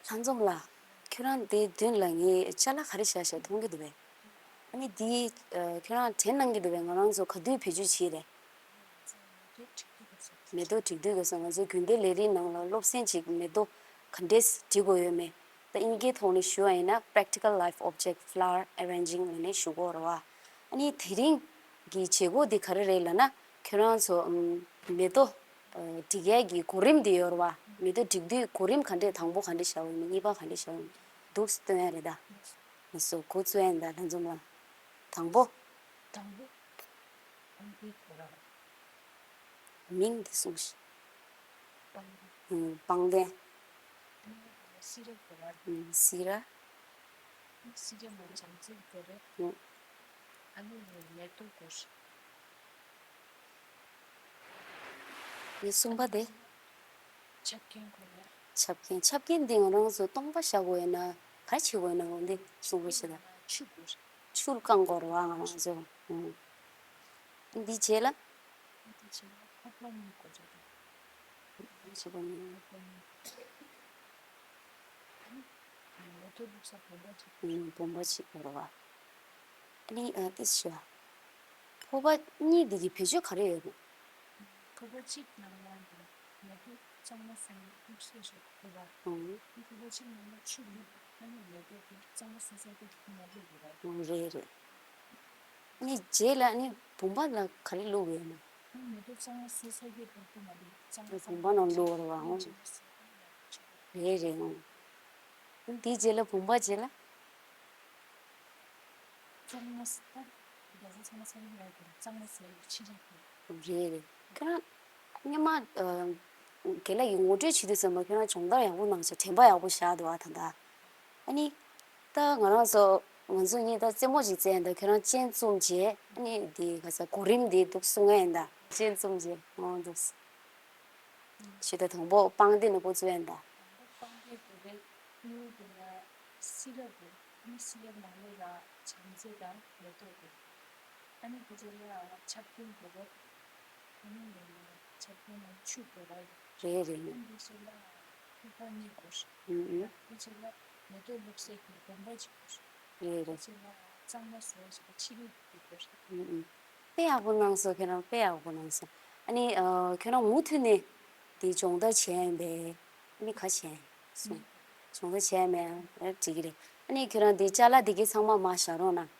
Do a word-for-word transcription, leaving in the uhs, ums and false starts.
ལྷ་འཛོམས་ལགས། ཁྱོད་རང་དེ་མདུན་ལ་ངས་ཅ་ལག་ག་རེ་བཞག་བཞག་མཐོང་གི་འདུག་པས། ཨ་ནི་འདི་ཨ་ཁྱོད་རང་དྲན་གནང་གི་འདུག་པས། ང་རང་ཚོ་ག་དུས་བེད་སྤྱོད་བྱས་རེད། མེ་ཏོག་སྒྲིག་དུས་སྐབས་སུ་ང་ཚོའི་དགོན་སྡེ་ལས་རིགས་ནང་ལ་སློབ་ཚན་གཅིག་མེ་ཏོག་ག་འདྲས་སྒྲིག་དགོས་ཡོད་མེད། ད་དབྱིན་སྐད་ཐོག་ནས་ཞུ་བ་ཡིན་ན་Practical Life Object Flower Arranging ལབ་ནས་ཞུ་གི་ཡོད་རེད་བ། ཨ་ནི་དེ་རིང་གི་བྱེད་སྒོ་འདི་ག་རེ་རེད་ལབ་ན། ཁྱོད་རང་ཚོ་ཨམ་མེ་ཏོག་ཨ་སྒྲིག་ཡས་ཀྱི་གོ་རིམ་འདི་ཡོད་རེད་བ། མེ་ཏོག་སྒྲིག་དུས་གོ་རིམ་ག་འདྲས། དང་པོ་ག་འདྲས་བཞག་ཡོད་མེད། གཉིས་པ་ག་འདྲས་བཞག་ཡོད་མེད་འདུག་སྟོན་ཡ་རེད་ད། ལགས་སོ། འགོ་བཙུགས་ཡ་ཡིན་ད་ལྷ་འཛོམས་ལགས། དང་པོ། དང་པོ། ཨ་འདི་གོ་ར། མིང་འདི་གསུངས་ཤིག་སྤང་། ཨུམ། སྤང་ལྡན། སི་ར་གོ་ར། ཨུམ། སི་ར། སི་ར་མ་བྱམས་བརྩེ་གོ་རེད། ཨུམ། ཨ་ནི་མེ་ཏོག་གོ་རེད། ཨ་ནི་གསུམ་པ་དེ། ཆབ་རྐྱེན་གོ་རེད། ཆབ་རྐྱེན། ཆབ་རྐྱེན་འདི་ང་རང་ཚོ་སྟོང་པ་བཞག་དགོས་ཡོད་ན་ག་རེ་བྱེད་དགོས་ཡོད་ན། འོ་འདི་གསུམ་པ་ཞིག་ལ། ཆུ་གོ་རེད། ཆུར་བཀང་དགོས་རེད་བ་ང་རང་ཚོ། ཨུམ། འདི་རྗེས་ལ། འདི་རྗེས་ལ་ཕོར་པ་གཉིས་དགོས་ཀྱི་རེད། ཕོར་པ་གཉིས། ཕོར་པ་གཉིས། ཨ་ནི་མེ་ཏོག་བླུགས་ས་བུམ་པ་གཅིག་ཨུམ། བུམ་པ་གཅིག་དགོས་རེད་བ། ཨ་ནི་ཨ་ཏི་ཤ། ཕོར་པ་གཉིས་འདི་གི་བེད་སྤྱོད་ག་རེ་ཡོད་ནི། ཕོར་པ་གཅིག་ནང་ལ་མེ་ཏོག་གཙང་མ་བཟོ་ཡས་དམིགས་བསལ་ཞིག་དགོས་པ། ཨུམ། ཕོར་པ་གཅིག་ནང་ལ་ཆུ་བླུགས། ཨ་ནི་མེ་ཏོག་དེ་གཙང་མ་བཟོ་ས་དེ་ཁོ་ན་བླུགས་དགོས་པ། ཨུམ། རེད་རེད། ཨ་ནི་རྗེས་ལ་ཨ་ནི་བུམ་པ་ལ་ག་རེ་བླུགས་ཡོད་ན། ཨ་ནི་མེ་ཏོག་གཙང་མ་བཟོ་ས་དེ་བུམ་པ་ནང་བླུགས་པ་རེད་བ། ཨང་། རེད་རེད། ཨང་། ཨ་ནི་དེའི་རྗེས་ལ་བུམ་པ་རྗེས་ལ། གཙང་མ་ཟེར་ད་རྒྱ་ཚ་ཚང་མ་ཚང་མ་ཡོད་དེ་གཙང་མ་ཟེར་ཕྱི་རིགས་དེ། རེད་རེད། ཁྱོད་རང་སྔོན་མ་ཨ་རྒན་ལགས་ཀྱིས་ངོ་སྤྲོད་བྱེད་དུས་ཙམ་པ་ཁྱོད་རང་སྦྱོང་བརྡར་ཡག་པོ་གནང་ཤག་དྲན་པ་ཡག་པོ་བཞག་འདུག་ཨ། ད་ད་ཨ་ནི་ད་ང་རང་ཚོ་ང་ཚོ་གཉིས་ད་རྩེད་མོ་ཞིག་རྩེ་ཡིན་ད། ཁྱོད་རང་སྤྱན་བཙུམ་བྱས། ཨ་ནི་དེ་ག་ས་གོ་རིམ་དེ་འདུག་གསུང་ཡ་ཡིན་ད། སྤྱན་བཙུམ་བྱས། འོ་འདུག་ཞུ་ད། དང་པོ་སྤང་ལྡན་ནས་འགོ་བཙུགས་ཡིན་ད། དང་པོ་སྤང་ལྡན་དེ་རེད། གཉིས་དེ་ལ་སི་ར་དེ། ཨ་ནི་སི་ར་ནང་ལོགས་ལ་བྱམས་བརྩེ་དང་མེ་ཏོག་དེ། ཨ་ནི་དེ་ཚོ་ལ་ཆབ་རྐྱེན་དགོས་རེད། ཨ་ནི་ཆབ་རྐྱེན་ལ་ཆུ་དགོས་རེད། རེད་རེད། ཨ་ནི་དེ་ཚོ་ལ་ཕོར་པ་གཉིས་དགོས། ཨུ་ཨུ། དེ་ཚོ་ལ་མེ་ཏོག་བླུགས་སའི་གི་བུམ་པ་གཅིག་དགོས། རེད་རེད། དེ་ཚོ་ལ་གཙང་མ་བཟོ་ཡས་ཕྱི་རིགས་དེ་དགོས། ཨུ་ཨུ། དཔེ་ཡག་པོ་གནང་སོང་། ཁྱེད་རང་དཔེ་ཡག་པོ་གནང་སོང་། ཨ་ནི་ཨ་ཁྱོད་རང་མུ་མཐུད་ནས་དེ་སྦྱོང་བརྡར་བྱས་ཡིན་པས། ཨ་ནི་ག་བྱས་སོང་། སྦྱོང་བརྡར་བྱས་མེད་ཨ། འགྲིག་གི་རེད། ཨ་ནི་ཁྱོད་རང་དེ་ཅ་ལག་དེ་གའི་ཚང་མ་མར་བཞག་རོགས་གནང་།